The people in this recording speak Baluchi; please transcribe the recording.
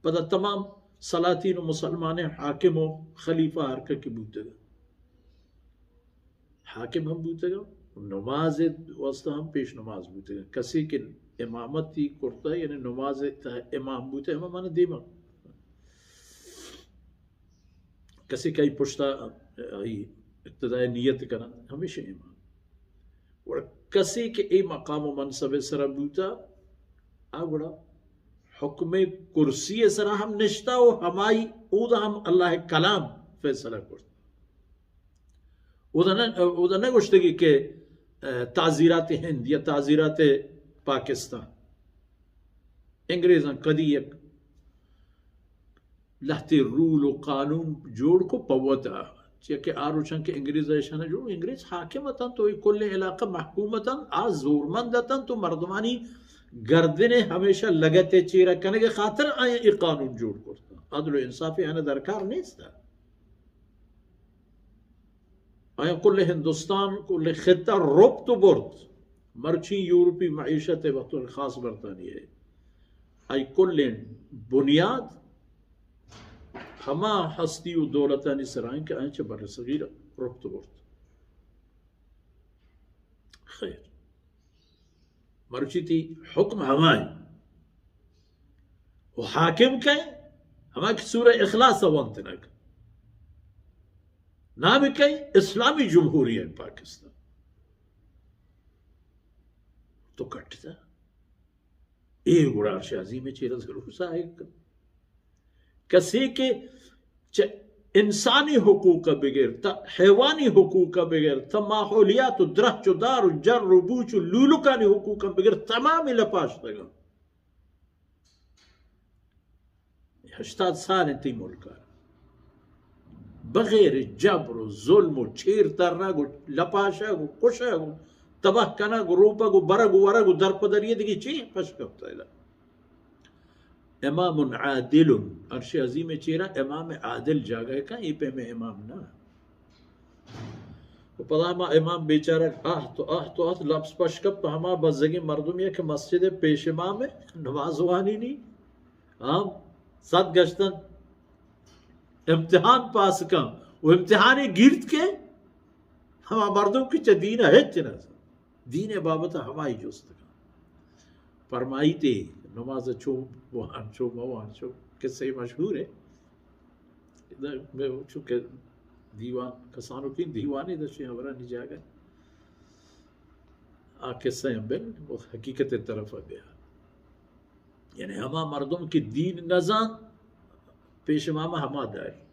پدا تمام سلاطین و مسلمانیں حاکم و خلیفہ ہر کہ بوتگ، حاکم ہم بوتگ، نماز واسطہ ہم پیش نماز بوتگ۔ کسی کہ امامتی کرتا، یعنی نماز تہ امام بوتگ، ہمیں معنی دیما کسی کہ آئی پشتا آئی اقتداء نیت کنن، ہمیشہ امام۔ اور کسی کہ اے مقام و منصب سرا بوتا، آ گڑا حکم کرسی سرا ہم نشتا و ہمائی اودا ہم اللہ کلام فیصلہ کرتا۔ اودا نہ، اودا نہ گوشتگی کہ، اہ، تعزیرات ہند یا تعزیرات پاکستان۔ انگریزاں کدی یک لہتے رول و قانون جوڑ کو پہ وتا، چیا کہ آ روچاں کہ انگریز ایشانہ جوڑ، انگریز حاکم اتن تو اے کلیں علاقہ محکوم اتن، آ زورمند اتن تو مردمانی گردن ہمیشہ لگت چیرا کنگ خاطر آیا اے قانون جوڑ کرتا۔ عدل و انصافی آنا درکار نیست۔ آیا کل ہندوستان، کل خطہ رپت و برت۔ مرچی یورپی معیشت وقت خاص برطانیہ ہے۔ آئی کل بنیاد ہما ہستی و دولتانی سرائیں کہ آئیں چہ بر صغیر رپت و برت۔ خیر۔ مروچی تی حکم ہمائیں۔ و حاکم کئے؟ ہما کہ سورہ اخلاص ونتنگ۔ نام کئے؟ اسلامی جمہوریہ پاکستان۔ تو کٹتا۔ اے گڑا عرش عظیم چیرا ضرور ساہگ کن۔ کسے کہ چہ انسانی حقوق بگر تا حیوانی حقوق بگر تا ماحولیات و درچ و دار و جر و بوچ و لولکانی حقوق بگر تمامی لپاشتگاں۔ ہشتاد سال انت ای ملک ء بغیر جبر و ظلم و چیر ترگ و لپاشگ و کشگ و تباہ کنگ و روپگ و برگ و ورگ و درپدری دگہ چی پش کپتہ ادا؟ امام عادل، عرش عظیم چیرا امام عادل جاگہ کن، اے پیمیں امام نہ۔ و پدا ہما امام بیچارہ آہت و آہت و آہت لبز پش کپت، ہما بزگیں مردمی کہ مسجد پیش امام نماز وانی نی، ہم صد گشتن امتحان پاس کن و امتحانی گیرت کہ ہما مردم کہ چہ دین ہچ نہ، دین بابت ہمائی جست کن۔ فرمائیتے نماز چو بوان، چو موان، چو قصہ مشہور ہے۔ ادا میں چونکہ دیوان کسانو کی دیوانے دشی ہمرا نی جاگہ۔ آ قصہ ہم بل، وہ حقیقت طرف بیا۔ یعنی ہما مردم کہ دین نزان، پیش امام ہما داری۔